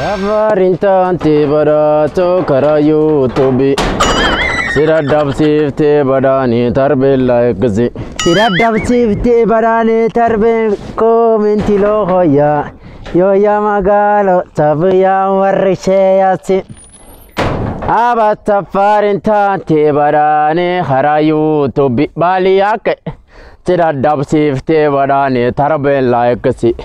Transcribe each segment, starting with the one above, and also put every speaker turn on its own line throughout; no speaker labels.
Safariin taante badhaatoo karaa yuutuubii. Sira dabsiiftee badhaanii tarbee laayikkisi. Sira dabsiiftee badhaanii tarbee koominti loohoyaa. Yooyaa magaaloo sabiyaa warri ishee yaasi. Aba safariin taante badhaanii karaa yuutuubii baaliyaa ka'e. Sira dabsiiftee badhaanii tarbee laayikkisi.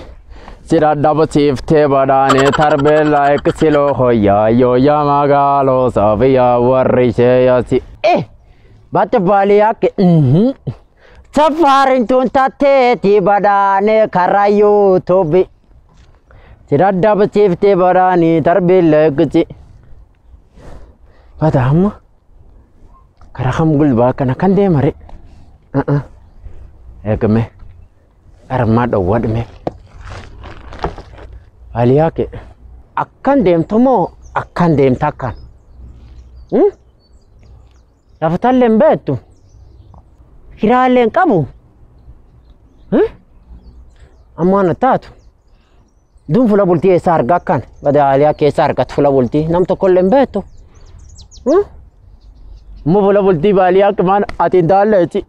Sira dabsiiftee badhaanii tarbee laayikkisi loohoyaa. Yooyaa magaaloo sabiyaa warri ishee yaasi. Batte baaliyaa ka'e. Safariin tun tateeti badhaanii karaa yuutuubii. Sira dabsiiftee badhaanii tarbee laayikkisi. Bata amma karaa kam gulbaa kana kan deemare. Eegame armaa dhowwadhame. Baaliyaa kee akkan deemtu moo akkan deemta akkan? Lafa tallee hin beektu. Hiraallee hin qabu. Amma waan taatu. Duun fuula bultii eessa arga akkan? Bada baaliyaa keessa argatu fuula bultii nam tokkollee hin beektu. Immoo fuula bultii baaliyaa maan ati hin taalleechi.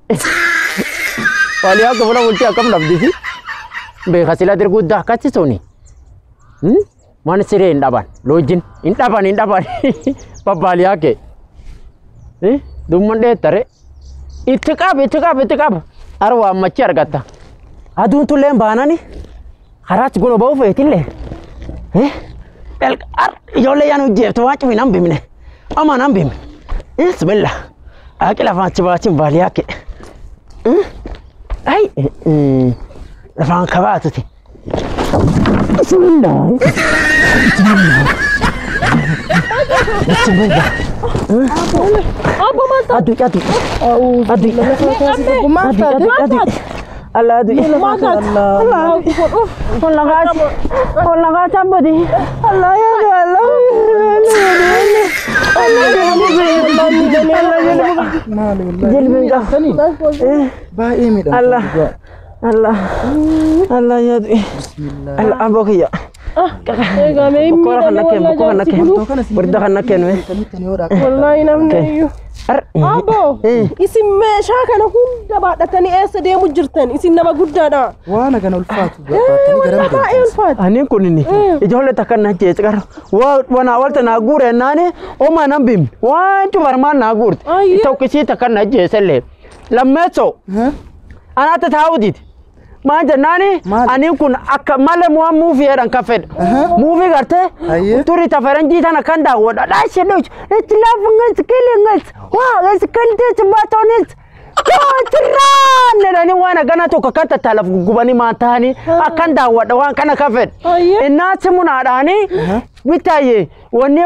Baaliyaa fuula bultii akkam dhabdisi? Beeka sila dirguddaa akkasi suni. Waan siree hin dhaban loojin hin dhaban hin dhaban babbaaliyaa kee. Dumman dheettare. Itti qaba itti qaba itti qaba. Arwa ammachi argatta. Aduun tulleen baanani karaatti gono ba'uu feetillee. Ijoollee yaan hojjeeftu waan cufi nan bimne. Ama nan bimne. Bismillah. Aqi lafaan achi baasin baaliyaa kee. Ay lafaan kabaatuti. Bismillah. Bismillah. Bismillah.
Abbo maal taate?
Adu adu. Adu.
Maal taate?
Adu adu. Allah adu.
Maal taate?
Allah. Ollagaas. Ollagaas abbodi. Allah ya Allah.
Maali wallahi.
Jilbeen qaba.
Baay'ee miidhamtu.
Allah. Allah. Allah ya adu.
Bismillah.
Allah abbo kiyya.
Eegamee
Bokkora kan nakkeen bokkora kan nakkeen. Warda kan nakkeen.
Wallaahi namni iyyuu. Abbo isin meeshaa kana hunda baadhatanii eessa deemu jirtan? Isin nama guddaadha.
Waan kana ulfaatu baatanii gara
Baay'ee
deemtan.
ulfaata.
Ani kun inni ijoollee takka na jees qara wana walta naa guure naani oma nan bim waan cufarmaan naa guurte
Ayye.
tokkisii takka na jeesellee lammeessoo anaatti taa'uutiiti maan jennaani
Maali?
ani kun akka malee mu'aan muufii jedhan kan fedha muufii gartee
Ayye.
turi ta faranjii tana kan daawwadha dhaashe dhoch it's loving it's killing it's waa it's killed it's button it's Kotiraan jedhanii waan akkana tokko akka tattaalaf guggubanii maan ta'anii akkan daawwadha waan kana kan fedha.
Ayye.
Innaatti munaadhaanii bitaaye wanni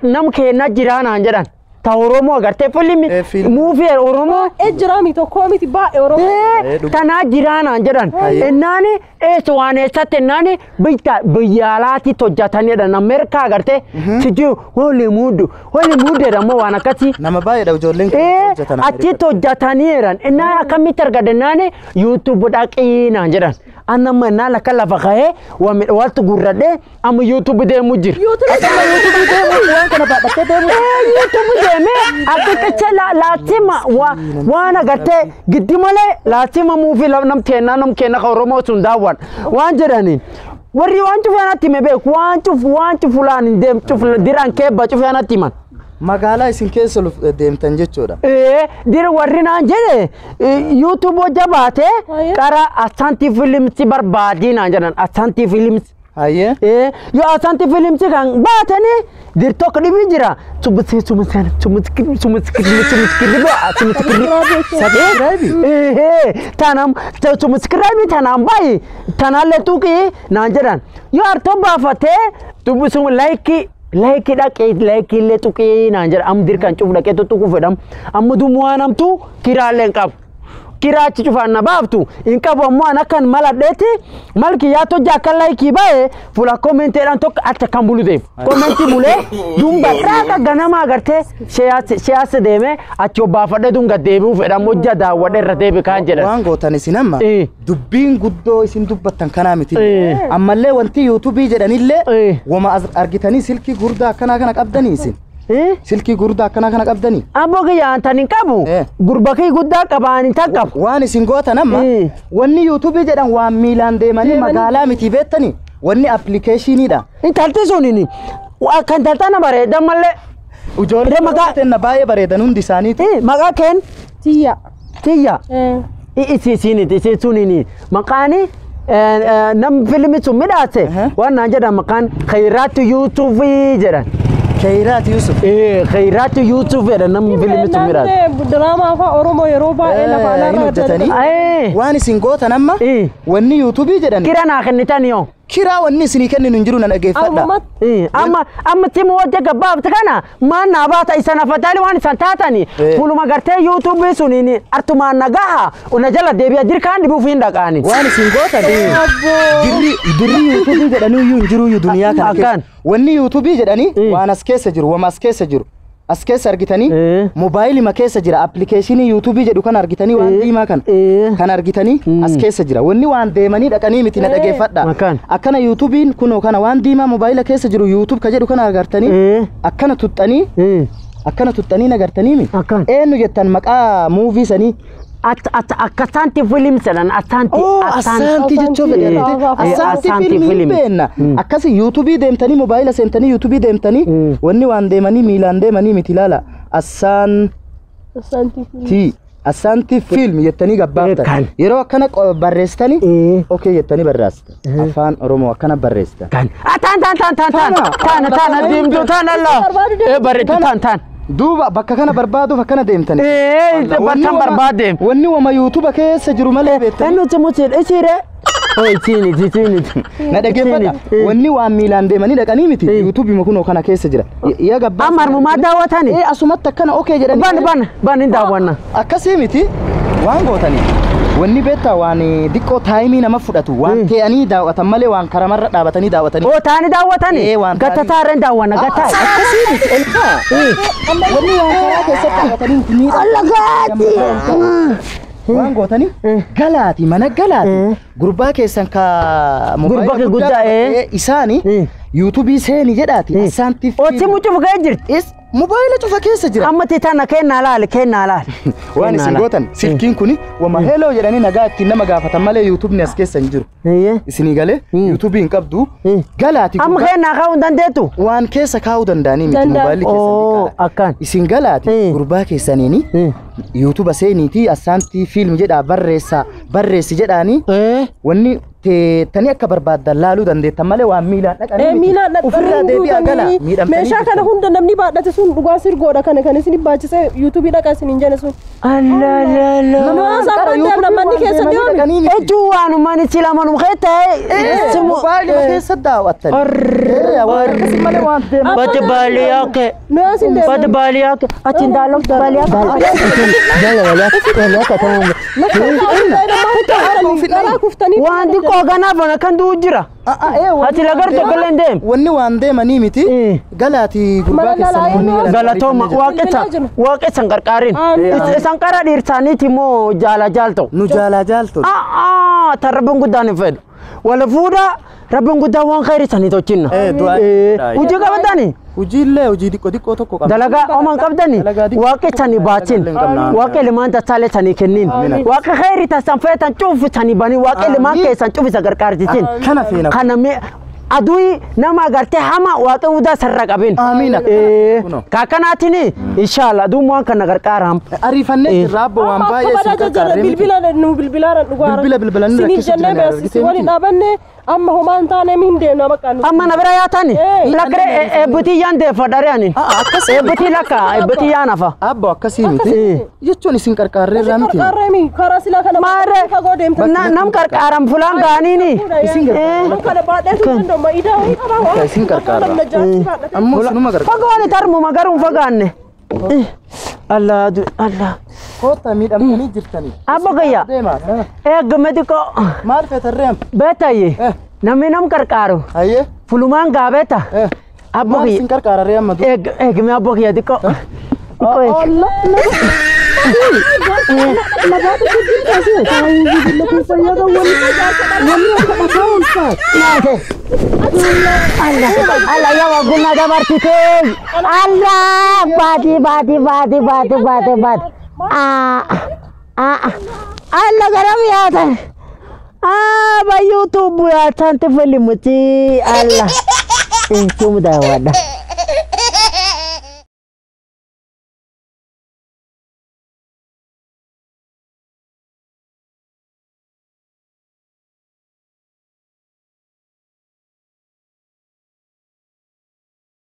nam keenya jiraanaan jedhan ta Oromoo agartee filmi
Fiilmii.
muufii Oromoo
Ejjiraami tokko miti baay'ee Oromoo.
Tanaa jiraanaan jedhan innaani eessa waan eessatti innaani biyya biyya alaatti hojjetanidha Ameerikaa agartee sijuu Hollywood Hollywood jedhamu waan akkasii.
Nama baay'eedha ijoolleen kun hojjetan.
Achitti hojjetaniiran innaan akkamitti argate innaani yuutuub dhaqiinaan jedhan annamma innaan lakka lafa ka'ee waltu gurradhee amma yuutuub deemu jira.
Yuutuubii deemu waan kana baadhattee deemu.
Yuutuub deemee akka laatima waan agartee giddi malee laatima muufii nam kennaa nam kennaa kan Oromoo sun daawwan waan jedhaniin. Warri waan cufee anatti hime beeku waan cuf waan cufulaan hin deem cuf diraan keebba cufee anatti himan.
Magaalaa isin keessa deemtan jechuudha.
Dir warri naan jedhe yuutuub hojja baate qara asantii fiilimsi barbaadii naan jedhan asantii fiilimsi.
Hayyee.
Yoo asantii fiilimsi kan baatanii dir tokko dhibi jira sumusee sumusee sumuskirri sumuskirri sumuskirri sumuskirri.
Subscribe.
Tanam sumuskirri tanaan bayi tanaallee tuqii naan jedhan yoo artoo baafatee dubbisuun laayikii laayikii dhaqee laayikii illee tuqii naan jedhan amma dirqaan cuuf dhaqee tuttuquu fedham amma dumu waan hamtuu kiraallee hin qabu. Kiraa achi cufaan na baaftu hin qabu ammoo an akkan maladheetti malki yaa tojja akkan laayikii ba'e fuula koomentiidhaan tokko achi akkan bulu deemu. Koomentii bulee dumba raaqa ganama agartee siyaasa deemee achi obbaafadhee dunga deebi'uu fedha hojja daawwadhee irra deebi kaan jedhan.
Waan gootan isin amma dubbiin guddoo isin dubbattan kanaa miti. Ammallee wanti yuutuubii jedhanillee wama argitanii silkii gurdaa akkanaa kana qabdanii isin. Silkii gurdaa akkanaa kana qabdanii.
Abbo kiyya tan hin qabu. Gurba kii guddaa qabaan hin qabu.
Waan isin gootan amma wanni yuutuubii jedhan waan miilaan deemanii magaalaa miti beektanii wanni appilikeeshiniidha.
Intalti suniin kan taltana bareedan mallee.
Ijoollee maqaa baay'ee bareedan hundi isaaniitu.
Maqaa keen?
Tiyya.
Tiyya. Isiiniti isiin suniin maqaani nam filmi sun midhaase waan naan jedhan maqaan khayraatu yuutuubii jedhan.
Khayraat Yusuf.
Khayraatu Yusuf jedhan namni filmi sun midhaase.
Diraamaa afaan Oromoo yeroo baay'ee lafa alaarraa
hojjetanii. Waan isin gootan amma wanni yuutuubii jedhan.
Kira naa kennitan yoo.
Kiraa wanni isinii kenninu hin jiru nan dhageeffadha.
Amma amma timu wajja gabbaafte kana maan naa baata isan afataali waan isan taatani fuuluma gartee yuutuubii suniin artumaan nagaha una jala deebi'a jirkaan dhibuuf hin dhaqaani.
Waan isin gootan dirri yuutuubii jedhanii iyyuu hin jiru iyyuu duniyaa kana keessa. Wanni yuutuubii jedhanii waan as keessa jiru wama as keessa jiru. As keessa argitanii moobaayilima keessa jira appilikeeshinii yuutuubii jedhu kan argitanii waan diimaa kana kan argitanii as keessa jira wanni waan deemanii dhaqanii miti na dhageeffadha akkana yuutuubiin kunoo kana waan diimaa moobaayila keessa jiru yuutuub ka jedhu kana agartanii akkana tuxxanii nagartanii mi eenyu jettan maqaa muuvii sanii
Akkasaanti filim jedhan asaanti.
Asaanti jechuun fedhe asaanti fiilmii beenna akkasi yuutuubii deemtanii moobaayila seentanii yuutuubii deemtanii wanni waan deemanii miilaan deemanii miti ilaala asaanti fiilmi jettanii gabbaaftan yeroo akkana barreessitanii okee jettanii barreessitan afaan Oromoo akkana barreessitan.
Taan taan taan taan taan taan taan diimtuu taan allaa barreessitu taan taan.
Duuba bakka kana barbaaduuf akkana deemtani.
Bakka barbaadeem.
Wanni wama yuutuuba keessa jiru malee beektani.
Nuti muti isiire. Isiini.
Na dhageeffadha. Wanni waan miilaan deemanii dhaqanii miti yuutuubii kunoo kana keessa jira. Yaa gabbaa.
Amma harmumaa daawwatani.
Asumatti akkana okee jedhanii.
Ban ban hin daawwanna.
Akkasii miti waan gootanii. Wanni beektaa waan diqqoo taayimii nama fudhatu waan ta'anii daawwatan malee waan karamarra dhaabatanii daawwatanii.
Oo taa'anii daawwatanii? Gattataa irra hin daawwanna gattaa.
Akkasii miti elkaa. Wanni waan karaa keessatti dhaabatanii
miidhaa.
Waan gootanii galaati mana galaati gurbaa keessan ka
Gurbaa guddaa
isaani yuutuubii seeni jedhaati asaanti.
Ooti mucuu ga'ee jirti.
Moobaayila cufa keessa jira.
Amma tana kennaa laali kennaa laali.
Waan isin gootan silkiin kuni wama heloo jedhanii nagaa ittiin nama gaafatan malee yuutuubni as keessa hin jiru. Isinii galee yuutuubii hin qabdu galaati.
Amma kennaa kaa'uu hin dandeettu.
Waan keessa kaa'uu danda'anii miti moobaayilli keessa
akkaan.
Isin galaati gurbaa keessaniini yuutuuba seeniitii asaantii fiilmi jedhaa barreessaa barreessi jedhaanii wanni teettanii akka barbaaddan laaluu dandeettan malee waan miilaan dhaqanii
Miilaan
ofirraa deebi'aa gala miidhamtanii.
Meeshaa kana hunda namni baadhate sun dhugaa sirgoodha kana kan isin baachisee yuutuubii dhaqa isin hin jenne sun. Manni keessa deemi.
Ejuu waanuma ni sila manuma kee ta'e.
Moobaayilii keessa daawwattan. Waan akkasii malee waan deeman.
Bati baaliyaa kee. Bati baaliyaa kee. Achi hin daaloo baaliyaa kee. Waan xiqqoo ganaaf kan du'u jira. Ati lagar tokkollee hin deemu.
Wanni waan deemanii miti galaati gurbaa keessan.
Galatooma waaqessan qarqaarin. Isaan qara dhiirsaaniiti immoo jaala jaalto.
Nu jaala jaalto.
Tan rabbiin guddaan hin fedhu. Wala fuudhaa rabbiin guddaan waan khayri sanii tolchinna. Hojii qabatanii.
Hojiillee hojii xiqqoo xiqqoo tokko qabna.
Dalagaa oman qabdani waaqa sanii baatin waaqa ilmaan tattaalee sanii kennin waaqa khayri tasan feetan cuufi sanii banii waaqa ilmaan keessan cuufisa gargaarsisin.
Kana feena.
Kana adui nama agartee hama waaqa hundaa sarara qabin.
Amiin.
Kakkanaatiin inshallah aduun waan kana gargaaram.
Ariifannee jirra abbo waan baay'ee si gargaaree.
Bilbila nu bilbilaan dhugaara.
Bilbila bilbilaan
rakkisuu jiran argitee. Waliin dhaabanne amma homaan taane hin deemna bakka nu.
Amma na bira yaatani. Lakkee eebbitii yaan deeffadhare ani. Eebbitii lakka eebbitii yaan hafa.
Abbo akkasii miti. Jechuun isin qarqaarree irraa miti.
Qarqaarree mi karaa silaa kana fagoo deemte.
Nam qarqaaram fulaan ga'aniini.
Isin gargaara.
Kana baadhee sun danda'u idaa wayii qabaa.
Isin qarqaarra. Ammoo sinuma gargaara.
Fagoon tarmuma garuu hin fagaanne. Allah Allah.
Koottaa miidhamtanii jirtanii.
Abbo kiyya.
Deema.
Eeggame xiqqoo.
Maal feetarree amma?
Beetayye. Namni nam qarqaaru.
Hayyee.
Fulumaan gaabeeta. Abbo
Maal
kiyya.
isin qarqaararree amma?
Eegme abbo kiyya xiqqoo. Xiqqoo eeg. Naate. Allah, Allah ya waguna dabartite. Allah, baati baati baati baati baati baati. Ah, ah, Allah garam yaata. Ah, ba YouTube yaatan te filimuti. Allah. Kum daawwadha.